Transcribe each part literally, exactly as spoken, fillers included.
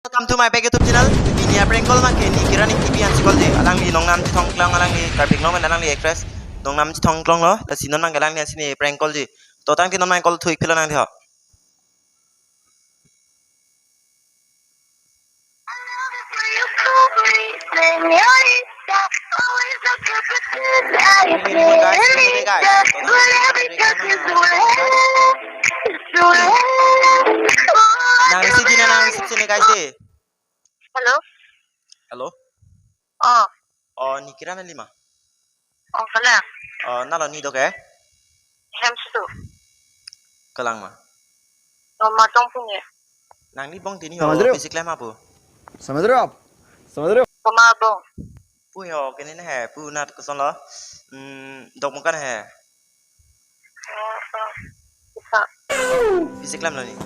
Welcome to my back YouTube channel. Pini a prank call abang ke Nikiran Ingtipi aphan si call ji. Alangli nongnam chethong klong, alangli Karbi Anglong pen alangli actress. Nongnam chethong klonglo. Lasi non abang ke alangli aphan si ne prank call ji. To tangte non abang call thu-ik pilo nang di ho. Nang receive ji nang, nang receive ji ne guys de. Hello? Hello? Oh. Oh, Nikiran kali ma? Oh, kalang. Oh, nalo ni do ke? Hem situ. Kalang ma? Oh, matong punya. Nangli bong tini ho, समझ रहे हो? Basic lam apu. समझ रहे हो आप? समझ रहे हो? Koma bong. Pu ho, kene ne he, pu nat kosonlo. Hmm, Dokmoka ne he. Oh, oh. Bisa. Basic lam lo ni.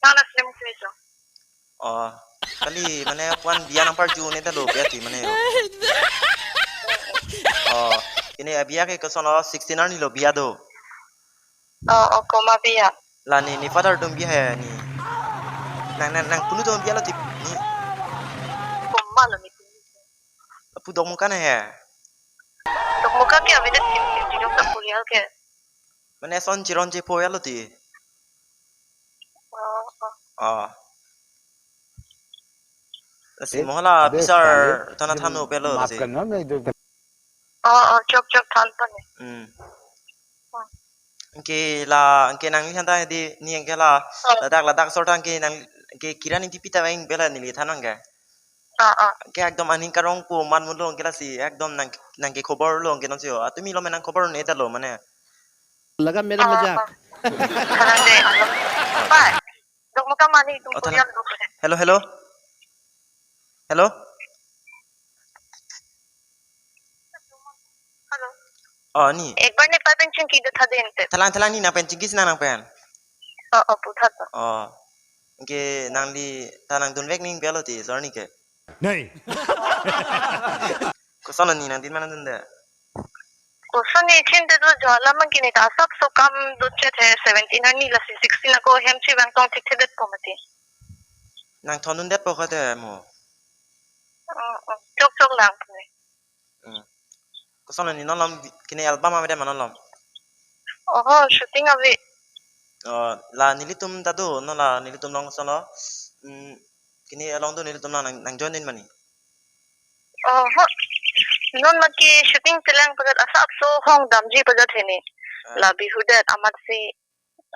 Nang na film kuiso. Oh, kali mane puan biya nang parju ne ta lo biya ti mane yo. Oh, kene abiya ke kosonlo sixteen arni lo biya do. Oh, oh, koma biya. La ni, ne father atum biya he ni. Nang, nang, nang punu atum biya lo ti ni. Koma lo ni. Pu Dokmoka ne he. Dokmoka ke avedet kim kim jidok ta purial ke. Mane son chiron chepo ya lo ti. Oh, oh. Oh. Lasi A, mo hala अबे pisar साले, tana ये than-o pelo माफ lasi. करना, मैं इधर Oh, oh, chok chok than pa ne. Hmm. Oh. Anke la, anke nangli aphan ta di ni anke la, Oh. ladak ladak sor ta anke nang, anke Kiran Ingtipi ta vang pela neli than abang ke. Oh, oh. Anke ekdom aning karong po man mulo anke lasi ekdom nang, nang ke khobor lo anke non si ho. Atumi lo me nang khobor ne ta lo mane. लगा मेरा Oh, मजाक। oh. Than de, oh. Bye. Dokmoka mane itum Oh, than. Korean lo he. Hello, hello. Hello. Hello. Oh, ni. Ek bar ne pa pen chingki do tha din te. Thalang, thalang ni nang pen chingki si nang nang pen. Oh, oh, pu tha to. Oh. Anke nangli ta nang dunvek ning pelo ti, sorry ke. नहीं। Koson ni nang din mana dunde? Koson ni chinte do jo alam abang ke ne ta asapso kam do chet he seventeen arni lasi sixteen ako hem chevang tong thekthedet po mati. Nang thondundet po kate mo. Mm, mm. Chok chok lang puni. Mm. Koson ni non lom kene album avedet ma non lom? Oho, shooting ave. Oh, la nelitum ta do, non la nelitum along kosonlo. Mm, kene along do nelitum along nang, nang join din mani. Oho. Non ma ke shooting chelang padat asapso hong damji padat he ni. Ah. La Bihu det amat si,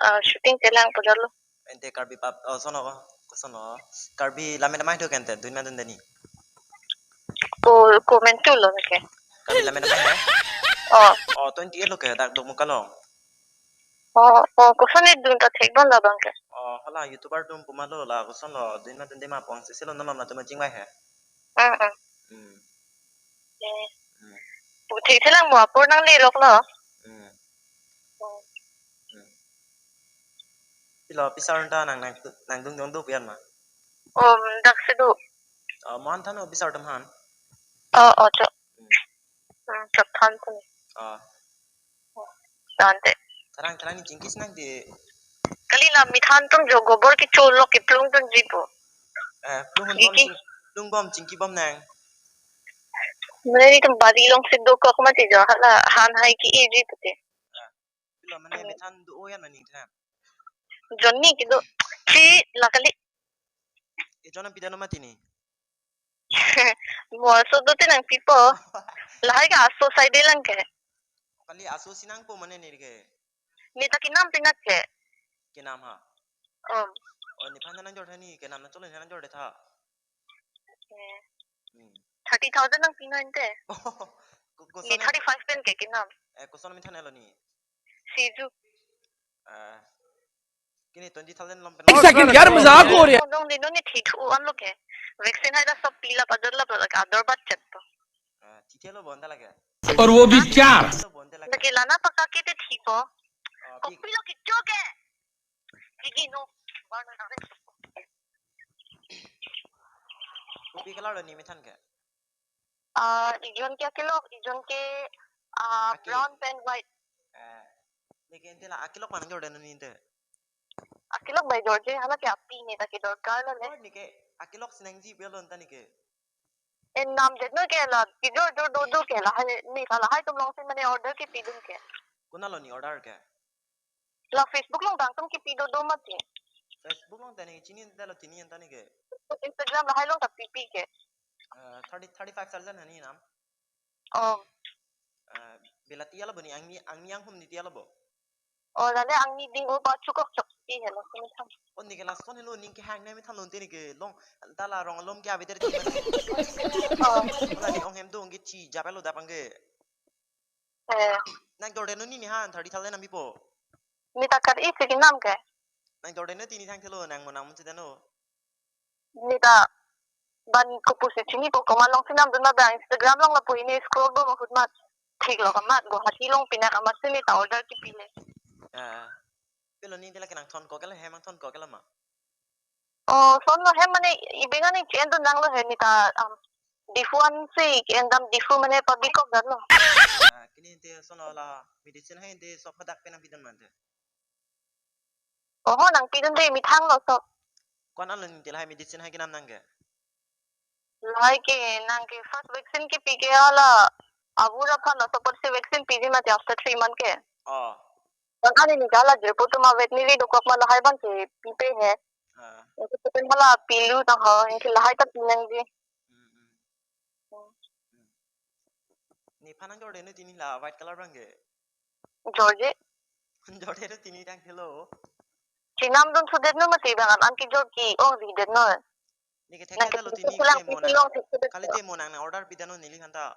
ah, shooting chelang padat lo. Ante Karbi pap, oh, kosonlo, kosonlo. Karbi lammet amei do ke ante, dun ma dunde ni. Ko, ko mentu lo ke. Karbi lammet amei he? Oh. Oh, twenty-eight lo ke, dak Dokmoka along. Oh, oh, koson ne dun ta thek bom labang ke. Oh, hala YouTuber atum puma lo la kosonlo, dun ma dunde ma pon si silo non lom atum chingvai he. Mm, mm. Hmm. Eh. Hmm. Pu thekthelang mo apor nang lerok lo. Hmm. Hmm. Hmm. Pilo pisar ta nang, nang, nang dungdung do pian ma? Om, dak si do. Oh, mo-an than-o pisar atum aphan. Oh, oh, chok. Hmm. Hmm, chok than puni. Oh. Than te. Thalang, thalang ni chingki si nang di. Kali la methan atum jo gobor kecho lo keplung dunji po. Eh, plung hon bom Chingki. Ching-, plung bom chingki bom nang. Mane itum bari along si dokok mati jo hala han hai ke-eji pute. Ah, pilo mane Hmm. methan do-o ya mane than. Jonni kedo. Si la kali. E jon nangpi dano mati ni. Mo aso do te nangpipo. Lahai ke aso saide lang ke. Kali aso si nangpo mane ni ke. Ni ta kenam pinak ke. Kenam ha. Um. Oh, nephan nangjor tha ni, kenam nangcholo nangjor tha. Eh. Hmm. Thirty thousand nangpi non te. Ko-, Ni koson thirty-five pen ke kenam. Eh, koson methan lo ni. Siju. Eh. Kini twenty thousand lom pen. एक सेकंड यार, मजाक हो रहा है। Dong de non ni thithu an lo ke. Vaccine hai da sob pila pa jor la pa ka dor bat chet to. Ah, thithe lo bonta lake. और वो भी चार। Thithe lo bonta lake. Lake lana pa ka ke te thi po. Ah, pi- Kopi lo ke jo ke. Igi no. Bar no na. Kopi color lo ni methan ke? Ah, ijon ke akilok, ijon ke, ah, Aki. Brown pen white. Eh, lake ante la akilok mana jor dan ni ante? Ak-, kelok bai George, hala ke api ne ta kedorkar lo le. Or neke akelok si nangji pi alon ta neke. E namdet no ke la, kejor jor do do ke la, hai, ne ta lahai atum along si mane order kepidun ke. Konat lo ne order ke? La Facebook along bang atum kepi do do mati. Facebook along ta ne chini ta lo tini an ta neke. Instagram lahai along ta pipi ke. Eh, thirty, thirty-five thousand hani nam. Oh. Eh, belati alo bo ne angni, angni anghum ni ti alo bo. Oh, lale angni ding upa chukok chok ti helo sini tham. Oh, neke lason helo ning kehang ne mi than lon te neke long ta la rong alom ke abeter ti. Oh. Lale ong hem do ong ke chi japa lo dapang ke. Eh. Nang Jordan ni ni han thirty thousand nang pipo. Ne ta kar-i si kenam ke. Nang Jordan ni tini thang thelo nang mo nang mo si dano. Ne ta ban kopusi chini ko komat along si namdun ma bang Instagram along lapu hini scroll bo ma hut mat. Thik lo kamat Guwahati along pinak amat si ne ta order kepi le. Ah. Pilo ne te la ke nang thon ko ke la hem nang thon ko ke la ma. Oh, son lo hem mane ibingan ni chen dun nang lo he ne ta, um, Diphu an si ke-en dam Diphu mane public kok dan lo. Ah, kini te son lo la medicine hai te sok hadak pen nang pidun mante. Oho, nang pidun de mi thang lo sok. Konat lo ne te la hai medicine hai kenam nang ke? Lahai ke nang ke first vaccine kepi ke hala abura phan lo support si vaccine piji mati after three month ke. Oh. Bang ani ni hala jirpo atum veterinary dokok ma lahai bang kepipe he. Ah. Itu pun hala pilu tang ho, yang ke lahai ta pinang ji. Hmm, hmm. Hmm. Hmm. Ne phan nang Jordan ni tini la white color bang ke. Jorge. Jordan ni tini thang thelo. Chinam dun sudet no mati bang an kejor ke-ong ridet no. Neke thek thek lo tini ke mo nang. Kali te mo nang nang order pidan no neli hanta.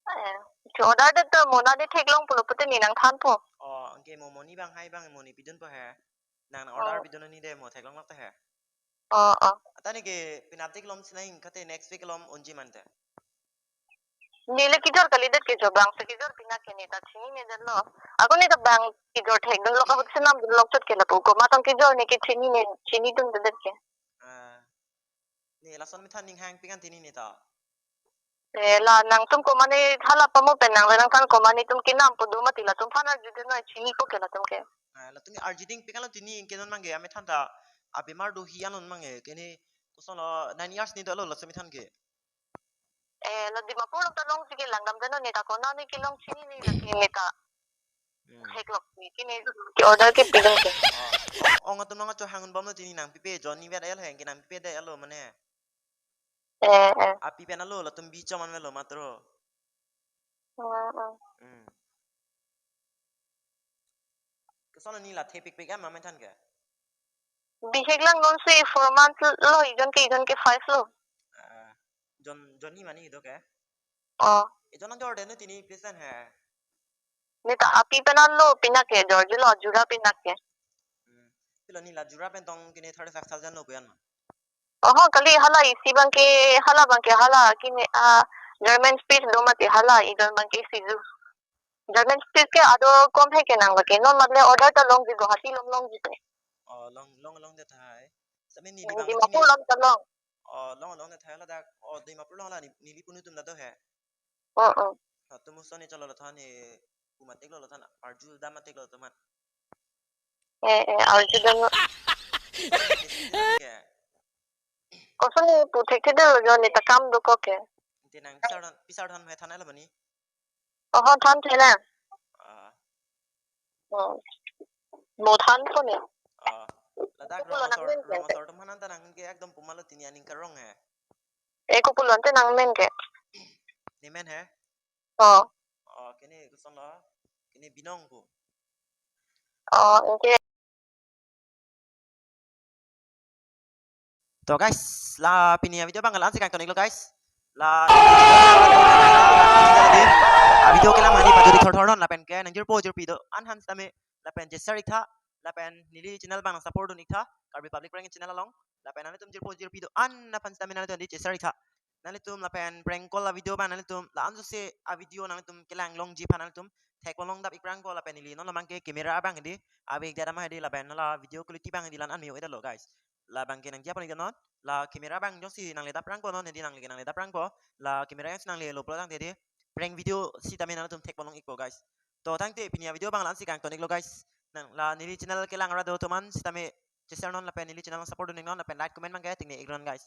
Eh, order det ta mo na de theklong pulo pute ne nang thanpo. Oh, anke mo mo ne bang hai bang mo ne pidunpo he. Nang nang order pidun ne de mo theklong lap ta he. Oh, oh. Ata neke penap tik lom sinai kate next week lom unji mante. Neli kejor kalidet ke jo bang si kejor pinak ke ne ta chininedet lo. Ako ne ta bang kejor thekdun lo ahut si namdun lo chot ke lapu komat tong kejor ne ke chinine, chinidundet ke. Ah. Ne lason mi than ning hang pikan tini ne ta. Eh, la nangtum komat ne hala pamo pen nang le nang than komat netum kenampo do mati latum phan arjudun noi chinipo ke latum ke. Ah, latum arjuding pikan lo tini ke non mangke ami than ta abemar do hi anon mangke kene koson lo nine years ni dolo lason mi than ke. Eh, la Dimapur along ta longji ke langdamdet no ne ta konat ne kelong chinine la ke ne ta. Hmm. Theklok si kini ke order kepidun ke. Oh. Ong atum nang cho hangun bom lo tini nang pipe Johnny vet ayal heng ke nang pipe de alo mane. Eh, eh. Api pen alo latum bi choman velo matro. Hmm, hmm. Hmm. Koson lo ne la thepikpik ama menthan ke. Bihek lang non si four months lo, ijon ke, ijon ke five lo. Ah, jon, jon ni mani do ke? Oh. Ijon nang Jordan no tini pisan he. Ne ta api pen lo pinak ke, Jorge lo jura pinak ke. Hmm. Pilo ne la jura pen tong kini thirty-five thousand lo kuyan ma. Oho, kali hala isi bangke, hala bangke, hala kini, ah, German Shepherd do mati hala, ijon bangke Shih Tzu. German Shepherd ke ado kom he ke nang lake. Non matle order ta longji Guwahati along longji pe. Oh, long, long, longdet hai. Sami neli bang Dimapur along ta long. Oh, long, longdet hai ladak. Oh, Dimapur along la ne, neli punu atum ta do he. Oh, oh. Ha, atum uson ne chalo la than ne, pu matik lo la than, arju dam matik lo teman. Eh, eh, arju dam. Ke. Koson ne pu thekthe de lo jo ne ta kam dokok ke. Te nang pisar than, pisar than he than lo bani. Oho, than the na. Ah. Oh. Mo thanpo ne. Ah. Ladak kopulo rong nang ator, men rong ke? Ator atum hanan ta nang ke ekdom puma lo tini aning karong he. Eh, kopulo ante nang men ke? Ne men he? Oh. Oh, kene koson lo. Kene Binong ko. Oh, oke. To guys, la pini avideo abang la-an si kangton iklo guys. La avideo kelang mani pajuri thor thor non lapen ke nangjirpo jirpi do-an aphan sitame lapen je share iktha lapen neli channel abang support dun iktha Karbi Public Prank channel along lapen nanglitum jirpo jirpi do-an aphan sitame nanglitum je share iktha. Nanglitum lapen prank call avideo abang nanglitum la-an jose avideo nanglitum kelang longji aphan nanglitum thek long dap ik prank call lapen neli non labang ke camera abang di abi ik dam hedi lapen la video quality abang di la-an me-o-et lo guys. Labang ke nangji aphan iknon la camera abang jongsi nangle dap prank call non hedi nangle nangle dap prank call la camera jongsi nangle lo pulo tangte di prank video sitame nanglitum thek long ikpo guys. To tangte pini avideo abang la-an si kangton iklo guys. nang la neli channel kelang ra do atum an sitame che-share non lapen neli channel support dun ning non lapen like comment abangke tengne iknon guys.